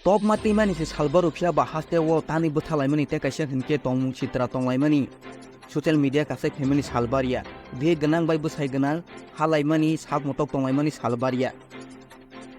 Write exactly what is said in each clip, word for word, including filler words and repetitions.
Topma twimani se salbaro phiya ba haste o tani bwthalaimani tei kaisa hinkhe tongmung sitra tonglaimani social media kasak phaimani salbarya. Bihik gwnang bai bwsai gwnang halaimani sak motok tonglaimani salbarya.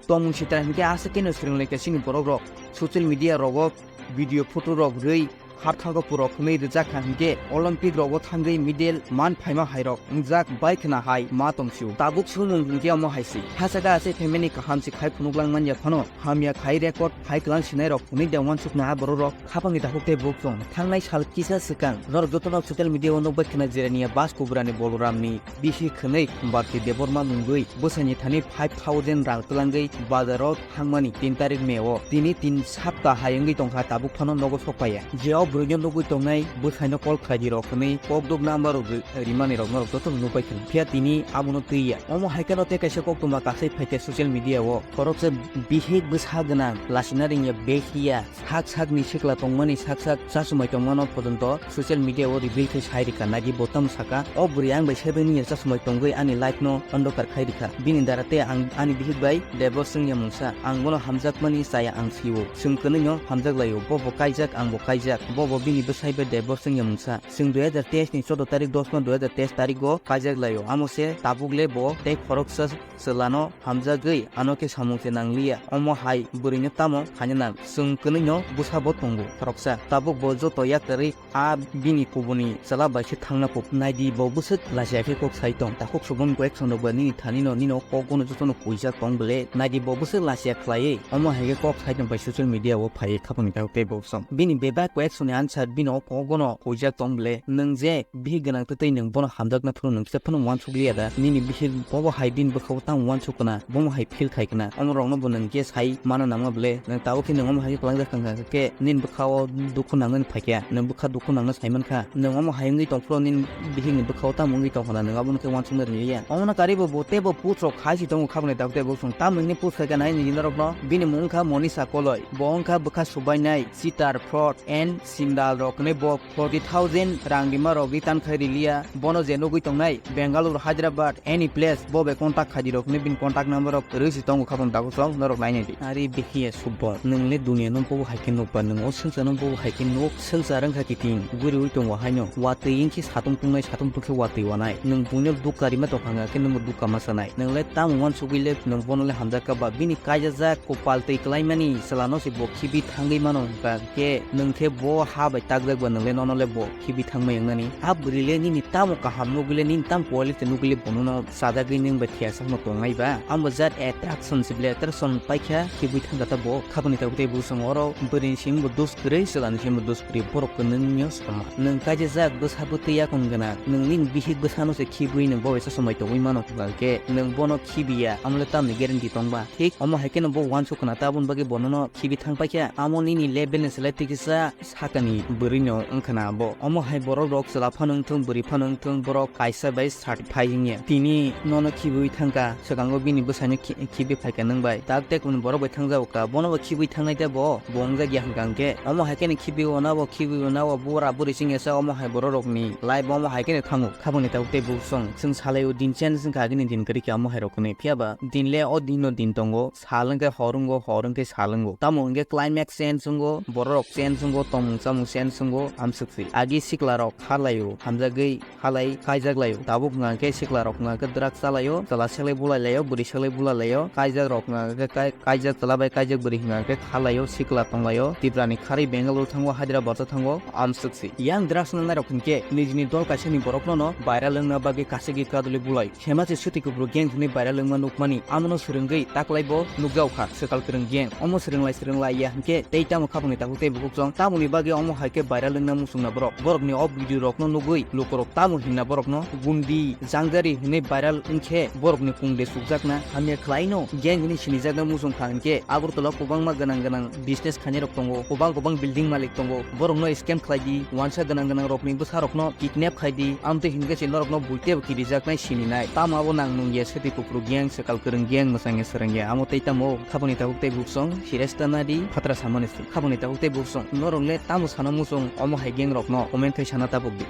Tongmung sitra hinkhe aswk khe no swrwng lai kha chini borok rok social media rogo video photo rok rwi harthago puro hwnwi rijak kha hinkhe Olympic rogo thangwi medal man phaima hai rok wngjak bai khna hai ma tong sio. Tabuk sumung hinkhe omo hai se. Hachaka aswk phaimani kaham se khai phunuk lang manya phano hamya khai record khai kwlang sinai rok hwnwi da uansukna a borok rok khapangni takhuk tei buk chwng. Thangnai sal kisa swkang norok jotono social media o nukbai khna Jirania Bas Kubrani Boloramni bihik hwnwi Bharti Debbarma mungwi bwsaini thani five thousand rang twlangwi bazaro thangmani tin tarik May o. Tini tin sapta hai wngwi tongkha, tabuk phano nogo sokpaiya. Je o bwrwino nugwi tongnai bwsaino call khlai di rok hwnwi kokduk number rok ri-, rimani rok norok jotono nukbai khna. Phiya tini abono twiya. Omo hai kheno tei kaisa koktwma kasai phaikha social media o. Khoroksa bihik bwsa gwnang lasina ringya behiya. Sak sakni sikla tongmani sak sak chasumai tongmano pojonto social media o reveal khe sai rikha, nai di bo tamo saka, "O bwrwi ang bai sebengni ya chasumai tongwi ani life no ondokar khai rikha. Bini dara tei ang ani bihik bai divorce wngya mungsa. Ang bono hamjakmani chaya ang sio. Chwng kwnwi no hamjak laio. Bo bo kaijak, ang bo kaijak. Bo bo bini bwsai bai divorce wngya mungsa. Chwng dui hajar teis ni choudo tarik dosma dui hajar teis tarik o kaijak laio. Amo se tabuk le bo tei khoroksa chwlano hamjagwi ano khe samung se nangliya. Omo hai bwrwino tamo khaina nang? Chwng kwnwi no bwsa bo tongo khoroksa. Tabuk bo joto yakarwi a bini kubuni chwla bai se thangna kuk. Nai di bo bwswk lachiya khe kok sai tong. Takhuk subung koi ekson rok ba nini thani no nini o kok bono jotono kuijak tong bwle. Nai di bo bwswk lachiya khlaiwi omo hai khe kok sai tong bai social media o phaiwi khapangni takhuk tei bo song. Bini bebak koi ekson ni answer bini o kok bono kuijak tong bwle. Nwng je bihik gwnang tei nwng bono hamjakna phuru nwng kisa phano uansuk liya da? Nini bihik bobo hai bini bwkhao tamo uansuk kana, bomo hai feel khai kana? Omo rokno bo nwng khe sai mano nangma bwle? Nwng tabuk khe nwng omo hai khe kwlangjak wngkha khe nini bwkhao dukhu nangnani phaikha, nwng bwkha dukhu nangna sai mankha. Nwng omo hai wngwi tongphuru nini bihikni bwkhao tamo wngwi tongkha na, nwng abono khe uansukna rwliya. Omono karibo bo teibo post rok khai si tongo khaboni tabuk tei bosong. Tamo hwnwi post khai kha nai nini norokno? Bini mung wngkha Monisha Koloi. Bo wngkha bwkha subainai, cheater, fraud and sindal rok hwnwi bo forty thousand rang rima rok return khai riliya. Bono je nugwi tongnai Bangalore, Hyderabad, any place, bo bai contact khai di rok hwnwi bini contact number rok rwi si tongo khabon dago chwng norok nainai di. Ari bihiya subbo, nwng le dunia no bobo hai khe nukba, nwng o swngchar no bobo hai khe nuk, swngchar wngkha kiting, guriwi tongo haino. Watwi wngkhe satung tungnai, satung tungkhe watwi wanai. Nwng buino dukka rima tongkha wngkha khe nwngbo dukka ma sanai. Nwng le tamo uansugwi le nwng bono le hamjakka ba? Bini kaijajak kopal twi kwlaimani chwlano se bo khibi thangwi mano hwnkha khe nwng khe bo ha bai takjak ba, nwng le nono le bo khibi thangmai wngnani. A bwrwi le nini tamo kaham nugwi le, nini tamo quality nugwi le bono no chajagwi nwng bai thiyasakno tongnai ba? Amo jat attraction se bwle, attraction paikha khibwi thangkha ta bo. Khaboni tabuk tei bwswng oro bwrwini simi bo dos kwrwi, chwlani simi bo dos kwrwi, borok kwnwi nwngno sama. Nwng kaijajak bwsa bwtwi yakung gwnang, nwng nini bihik bwsano se khibwi nwng bo bai chasumai tongwi mano hwnkha khe nwng bono khibiya, amo le tamni guarantee tong ba? Thik omo hai kheno bo uansuk khna ta, aboni bagwi bonono khibi thang paikha. Amo nini level ni se le tikisa sakani bwrwino wngkhana bo. Omo hai borok rok chwla phano wngthung, bwrwi phano wngthung, borok kaisa bai certify wngya. Tini nono khibwi thangkha, swkango bini bwsaino khi-, khibwi phaikha nwng bai. Tak tekmani borok bai thangjago kha, bono bo khibwi thangnai tei bo, bo wngjak ya hwnkha hwnkhe. Omo hai kheno khibwi wnabo, khibwi wnabo, bura bwrwi chwngya sa omo hai borok rokni life omo hai kheno thango. Khaboni tabuk tei bosong. Chwng salaio din chance wngkha agini din kwrwi khe omo hai rok hwnwi. Phiya ba din le o din no din tongo. Sal wngkhe hor wngo, hor wngkhe sal wngo. Tamo hwnkhe climate change wngo, borok rok change wngo, tongmung chamung change wngo, amswk se. Agi sikla rok kha laio, hamjagwi halai kaijak laio. Tabuk hwnkha khe sikla rok hwnkha khe drugs cha laio, chwla seklai bulai laio, bwrwi seklai bulai laio, kaijak rok hwnkha khe kai-, kaijak chwla bai kaijak bwrwi hwnkha khe kha laio, sikla tong laio. Tiprani kharwi Bangalore thango, Hyderabad o thango, amswk se. Yang drugs nangnai rok hwnkhe nijini dol kaisa ni borok no no viral wngna bagwi kasigi kaduli bulai. Sema se swtwi kuphuru gang hwnwi viral wngma nukmani, amono swrwngwi taklai bo nukjago kha swkal kwrwng gang. Omo swrwnglai swrwnglai ya hwnkhe tei tamo khabangni takhuk tei bukhuk chwng. Tamoni bagwi omo hai khe viral wngna muchungna borok. Borokni o video rokno nugwi lukurok tamo hinna borokno gundi jangjari hwnwi viral wngkhe borokni kung de sukjakna hamya khlaino gang hwnwi sinijakna muchung kha hwnkhe Agartala kwbangma gwnang gwnang business khainai rok tongo, kwbang kwbang building malik tongo, borokno scam khlai di, uansa gwnang gwnang rokni bwsa rokno kidnap khai di, amtwi hinkhe se norokno buitebo kirijaknai sininai. Tamo abo nang nung ya swtwi kuphuru gang, swkal kwrwng gang, mwchangya swrwngya, amo tei tamo khaboni tabuk tei buksong, siresta nadi, phatra samani se. Khaboni tabuk tei buksong, norok le tamo sana muchung omo hai gang rokno comment khai sana tabuk di.